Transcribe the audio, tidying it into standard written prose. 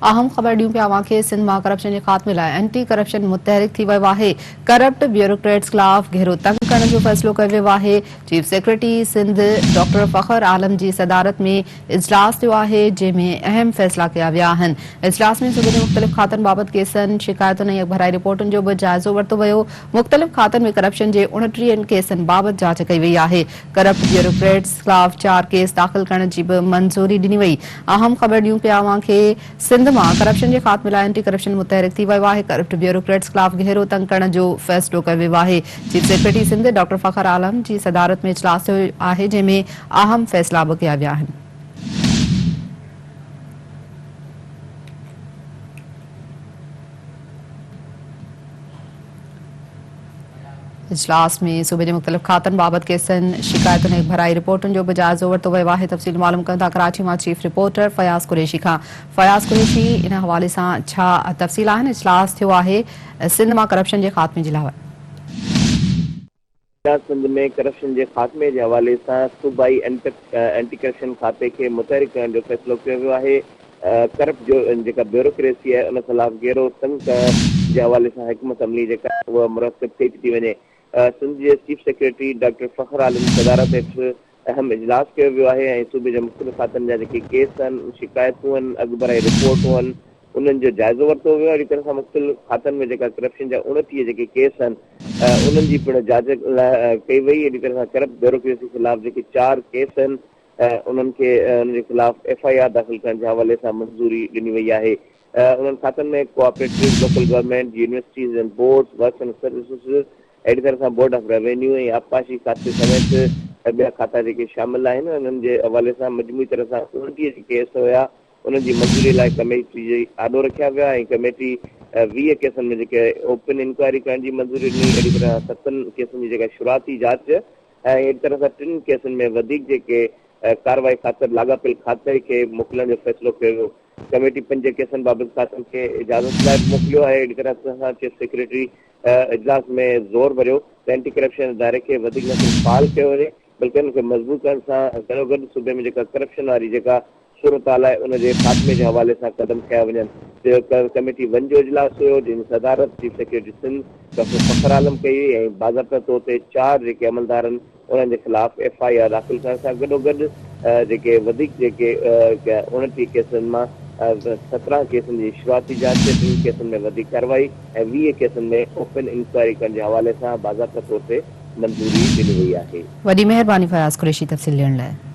اهم خبر ڏيون پيا اوهان کي سنڌ مان ڪرپشن جي خاتمي لاء اينٽي ڪرپشن متحرڪ ٿي ويو آهي ڪرپٽ بيوروڪريٽس خلاف گهيرو تنگ ڪرڻ جو فيصلو ڪيو ويو آهي chief secretary Sindh doctor Fakhar Alam جي صدارت ۾ اجلاس ٿيو آهي جنهن ۾ اهم فيصلا ڪيا ويا آهن اجلاس ۾ صوبي جي مختلف کاتن بابت ڪيسن شڪايتن ۽ اڳڀرائي رپورٽن جو به جائزو ورتو ويو مختلف کاتن ۾ ڪرپشن جي 29 ڪيسن بابت جاچ ڪئي وئي آهي ڪرپٽ بيوروڪريٽس خلاف چار ڪيس داخل ڪرڻ جي به منظوري ڏني وئي. اهم خبر ڏيون پيا اوهان کي سنڌ مان ڪرپشن جي خاتمي لاء اينٽي ڪرپشن متحرڪ ٿي ويو آهي ڪرپٽ بيوروڪريٽس خلاف گهيرو تنگ ڪرڻ جو فيصلو ڪيو ويو آهي chief secretary Sindh doctor Fakhar Alam جي صدارت ۾ اجلاس ٿيو آهي جنهن ۾ اهم فيصلا به ڪيا ويا آهن. اجلاس ۾ صوبي جي مختلف کاتن بابت ڪيسن، شڪايتن ۽ ڀرائي رپورٽن جو به جائزو ورتو ويو آهي. تفصيل معلوم ڪيون ٿا ڪراچي مان چيف رپورٽر فياض قريشي کان. فياض قريشي ان حوالي سان ڇا تفصيل آهن اجلاس ٿيو آهي سنڌ مان ڪرپشن جي خاتمي جي لاء. سنڌ ۾ ڪرپشن جي خاتمي جي حوالي سان صوبائي اينٽي ڪرپشن کاتي کي متحرڪ ڪرڻ جو فيصلو ڪيو ويو آهي. ڪرپٽ جو جيڪا بيوروڪريسي آهي ان خلاف گهيرو تنگ ڪرڻ جي حوالي سان حڪمت عملي جيڪا آهي اها مرتب ڪئي ٿي وڃي. سنڌ جي چيف سيڪريٽري ڊاڪٽر فخر عالم جي صدارت هيٺ اهم اجلاس ڪيو ويو آهي ۽ صوبي جي مختلف کاتن جا جيڪي ڪيس آهن، شڪايتون آهن، اڳڀرائي رپورٽون آهن انهن جو جائزو ورتو ويو اهڙي طرح سان مختلف کاتن ۾ جيڪا ڪرپشن جا 29 جيڪي ڪيس آهن انهن جي پڻ جاچ ڪئي وئي اهڙي طرح سان ڪرپٽ بيوروڪريسي خلاف جيڪي چار ڪيس آهن انهن کي انهن جي خلاف ايف I R داخل ڪرڻ جي حوالي سان منظوري ڏني وئي آهي. انهن کاتن ۾ cooperatives, local government, universities and boards, works and services, اهڙي طرح سان بورڊ آف روينيو ۽ آبپاشي کاتي سميت ٻيا کاتا جيڪي شامل آهن انهن جي حوالي سان مجموعي طرح سان 29 جيڪي ڪيس هيا انهن جي منظوري لاء ڪميٽي جي آڏو رکيا ويا ۽ ڪميٽي 20 ڪيسن ۾ جيڪي اوپن انڪوائري ڪرڻ جي منظوري ڏني اهڙي طرح ستن ڪيسن جي جيڪا شروعاتي جاچ ۽ اهڙي طرح سان ٽن ڪيسن ۾ وڌيڪ جيڪي ڪارروائي خاطر لاڳاپيل کاتي کي موڪلڻ جو فيصلو ڪيو ويو. ڪميٽي پنج ڪيسن بابت کاتن کي اجازت لاء به موڪليو آهي. اهڙي طرح سان چيف سيڪريٽري اجلاس ۾ زور ڀريو ته اينٽي ڪرپشن اداري کي وڌيڪ نه صرف فعال ڪيو وڃي بلڪه ان کي مضبوط ڪرڻ سان گڏوگڏ صوبي ۾ جيڪا ڪرپشن واري جيڪا صورتحال آهي ان جي خاتمي جي حوالي سان قدم کنيا وڃن. ڪميٽي ون جو اجلاس هيو جنهن جي صدارت chief secretary Sindh doctor Fakhar Alam ڪئي هئي ۽ باضابطه طور تي چار جيڪي عملدار آهن انهن جي خلاف ايف I R داخل ڪرڻ سان گڏوگڏ جيڪي وڌيڪ جيڪي 29 ڪيسن مان 17 ڪيسن جي شروعاتي جاچ، ٽن ڪيسن ۾ وڌيڪ ڪارروائي ۽ 20 ڪيسن ۾ اوپن انڪوائري ڪرڻ جي حوالي سان باضابطه طور تي منظوري ڏني وئي آهي. وڏي مهرباني فياض قريشي تفصيل ڏيڻ لاء.